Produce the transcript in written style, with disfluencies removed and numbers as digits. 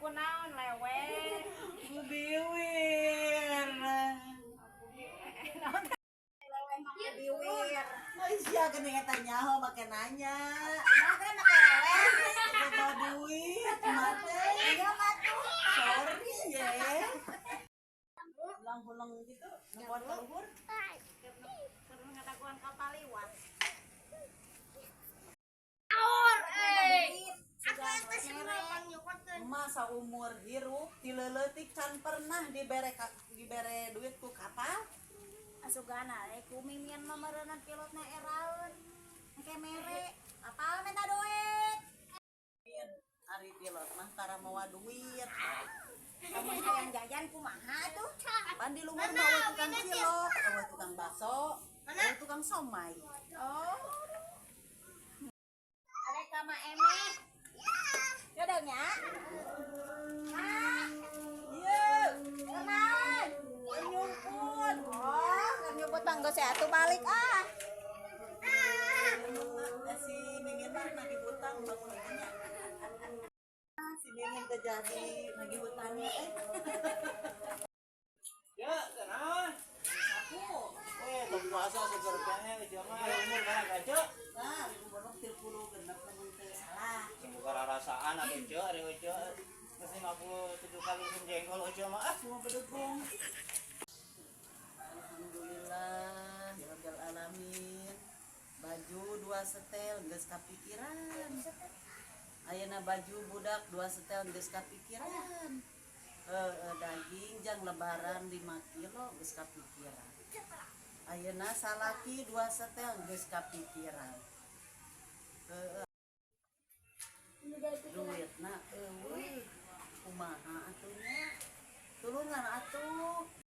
Kunaon leweh? Biwir. Naon leweh make biwir? Oh iya, geuning eta nyaho make nanya. Nah, kan make leweh. Loba duit mate. Iya mah tuh. Sorry ye. Pulang-pulang gitu, nempoan ka luhur. Keur ngadagoan kapal liwat. Aur eh. Masa umur hirup ti leutik can pernah dibere duit ku kapal. Asugana eh ku mimian mah meureunan pilotna eraeun. Engke mere, apal minta duit. Ari pilot mah tara mawa duit. Lamun hayang jajan kumaha tuh? Pan di luhur mah euweuh tukang cilok, euweuh tukang baso, euweuh tukang somai. Oh. Arek ka Ma Emeh. Ya dong ya. Ma, Iya, kunaon? Nyumput. Oh, keur nyumput mah geus atuh balik ah. Eh, si Mimin mah nagih hutang bangun nya. Si Mimin teh jadi nagih hutangnya eh. Ya, kenaon? Aku. Eh, tong puasa seger keneh ujung mah umur mana gajo? Nah, umur 36 lamun teu salah. Sing buka rarasaan atuh ceu, ari ujung geus 57 kali usum jengkol ujung mah ah. Cuma bedegong. Alhamdulillah, ya Rabbil alamin. Baju dua setel geus kapikiran. Ayeuna baju budak dua setel geus kapikiran. Heeh, daging jang lebaran 5 kilo geus kapikiran. Ayeuna salaki dua setel geus kapikiran. Heeh. Duitna euweuh. Kumaha atuh nya? Tulungan atuh.